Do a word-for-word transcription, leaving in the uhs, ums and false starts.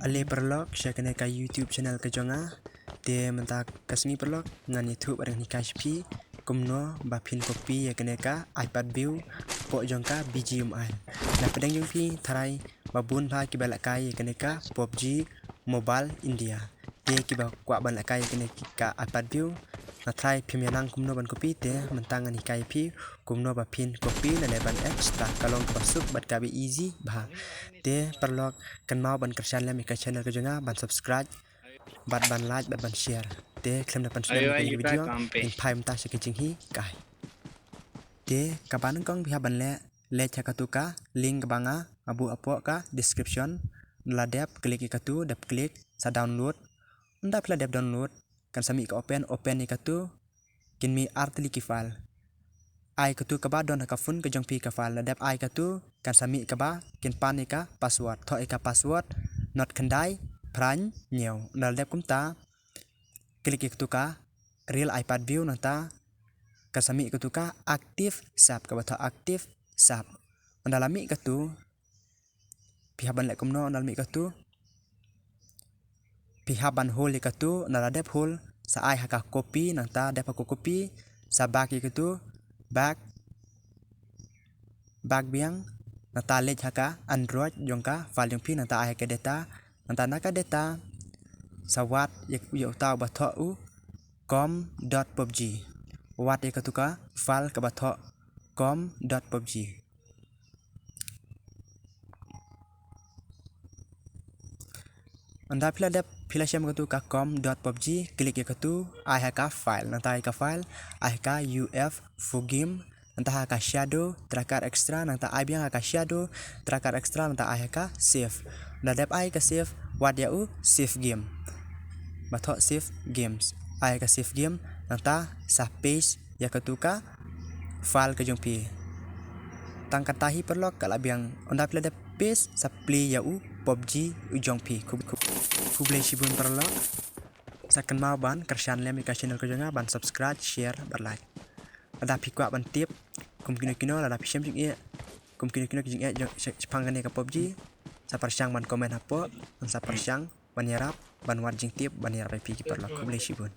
Ale paralok sha kane ka YouTube channel ka jong nga. Te mynta ka sngi paralok ngan ïathuh bad ngan hikai sha phi kumno ba phin copy ïa kane ka iPad view hapoh jong ka BGMI. Na pdeng jong phi tharai ba bun bha kiba lehkai ïa kane ka PUBG Mobile India. Te kiba kwah ban lehkai ïa kane ka iPad view, na tharai phim ïa nang kumno ban copy, te mynta ngan hikai ïa phi kumno ba phin copy lane ban extract, ka long kaba suk bad kaba easy bha. Te paralok kynmaw ban kyrshan lem ïa ka channel ka jong nga, ban subscribe bad ban like bad ban share. Te khlem da pynslem ïa ka video, ngin phai mynta sha ka jinghikai. Te kaba nyngkong phi hap ban leh, leit ha katu ka link kaba nga buh hapoh ka description. Ynda la dep click ïa katu, dep click sa download. Ynda phi la dep download kan sa mih ka open, open ïa katu. Kin mih artylli ki file. Ai katu kaba don ha ka phone ka jong phi ka file. Ynda dep ai katu kan sa mih kaba kin pan ïa ka password. Thoh ïa ka password, not khyndai phra hynñiew. Ynda la dep kumta, click ïa katu ka real iPad view, nangta kan sa mih katu ka active save, kaba thoh active save. Ynda la mih katu, phi hap ban leh kumno? Ynda la mih katu, phi hap ban hold ïa katu. Ynda la dep hold, sa ai ha ka copy, nangta dep ha ka copy sa back ïa katu, back, back biang. Nangta leit ha ka Android jong ka file jong phi, nangta ai ha ka data. Nangta na ka data sa wad ïa, ïa uta uba thoh u com dot pubg. Wad ïa katu ka file kaba thoh com dot pubg. Ynda phi la dep, phi la shem katu ka com dot pubg, click ïa katu, ai ha ka file, nangta ai ka file, ai ha ka UF four game, nangta ha ka Shadow Tracker Extra, nangta ai biang ha ka Shadow Tracker Extra, nangta ai ha ka save. Ynda dep ai ka save, wad ïa u save game. Ba thoh save games. Ai ha ka save game, nangta sa paste ïa katu ka file ka jong phi. Tang kata hi paralok, ka la biang. Ynda phi la dep paste, sa play ïa u pubg u jong phi. Khub, khub, khublei shibun paralok. Sa kynmaw ban kyrshan lem ïa ka channel ka jong nga, ban subscribe, share bad like. Lada phi kwah ban tip kum kino kino, lada phi shem jingeh kum kino kino ki jingeh jong, shaphang kane ka pubg, sa pyrshang ban comment hapoh, sa pyrshang ban ïarap, ban wad jingtip, ban ïarap ïa phi ki paralok. Khublei shibun.